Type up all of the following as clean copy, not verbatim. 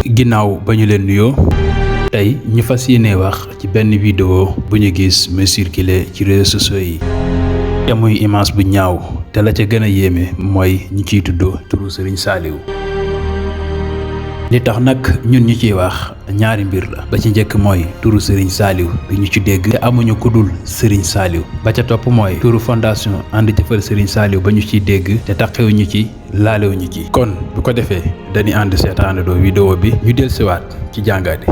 ginnaaw ba ñu leen nuyoo tey ñu fas yéene wax ci benn vidéo bu ñu gis muy circuler ci réseaux sociaux yi te muy image bu ñaaw te la ca gën a yéeme mooy ñu ciy tudd turu Serigne Saliou. li tax nag ñun ñu ciy wax ñaari mbir la ba ci njëkk mooy turu Serigne Saliou bi ñu ci dégg te amuñu ku dul Serigne Saliou ba ca topp mooy turu fondation ànd jëfal Serigne Saliou ba ñu ciy dégg te taxewuñu ci laalewuñu ci kon bu ko defee dañuy ànd seetaanandoo vidéo bi ñu dellusiwaat ci jàngaade.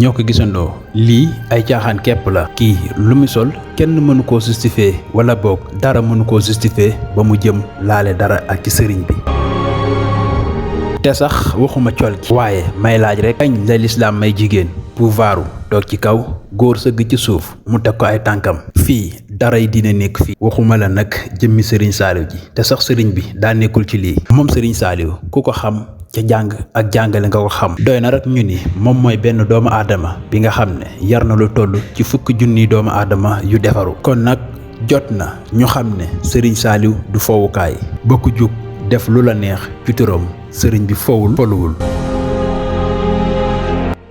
ñoo ko gisandoo lii ay caaxaan képp la kii lu mu sol kenn mënu koo justifier wala boog dara mënu koo justifier ba mu jëm laale dara ak ci sëriñ bi te sax waxuma col gi waaye may laaj rek kañ la lislaam may jigéen pouvoiru toog ci kaw góor sëgg ci suuf mu teg ko ay tànkam fii daray dina nekk fii waxuma la nag jëmmi Serigne Saliou ji te sax sëriñ bi daa nekkul ci lii moom Serigne Saliou ku ko xam ca jàng ak jàngale nga ko xam doy na rek ñu ni moom mooy benn doomu aadama bi nga xam ne yar na lu toll ci fukki junniy doomu aadama yu defaru kon nag jot na ñu xam ne Serigne Saliou du fowukaay ba ku jug def lu la neex ci turam sëriñ bi fowul foluwul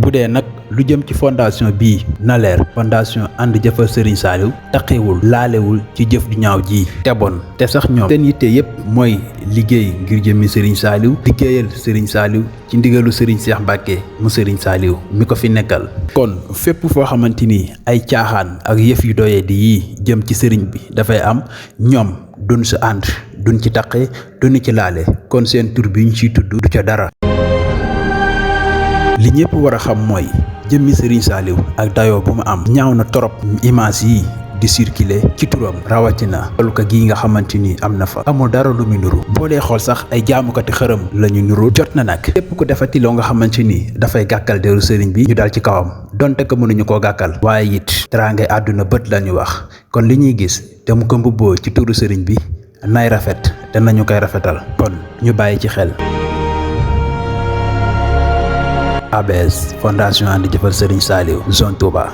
bu dee nag lu jëm ci fondation bii na leer fondation ànd jëfal Serigne Saliou taqewul laalewul ci jëf ju ñaaw ji te bon te sax ñoom seen yitte yépp mooy liggéey ngir jëmmi Serigne Saliou liggéeyal Serigne Saliou ci ndigalu Serigne Cheikh Mbacké mu Serigne Saliou mi ko fi nekkal kon fépp foo xamante ni ay caaxaan ak yëf yu doyee di yii jëm ci sëriñ bi dafay am ñoom duñ si ànd duñ ci taqe duñ ci laale kon seen tur bi ñu ciy tudd du ca dara li ñëpp war a xam mooy jëmmi Serigne Saliou ak dayoo bu mu am ñaaw na torop image yi di circuler ci turam rawatina tolluka gii nga xamante ni am na fa amul dara lu mu nuru boo dee xool sax ay jaamukati xërëm la ñu nuru jot na nag képp ku defati loo nga xamante ni dafay gàkkal deru sëriñ bi ñu dal ci kawam donte ko mënuñu koo gàkkal waaye it teraangay àdduna bët la ñu wax kon li ñuy gis te mu ko mbubboo ci turu sëriñ bi nay rafet te nañu koy rafetal kon ñu bàyyi ci xel. ABS fondation ànd jëfal Serigne Saliou zone Touba.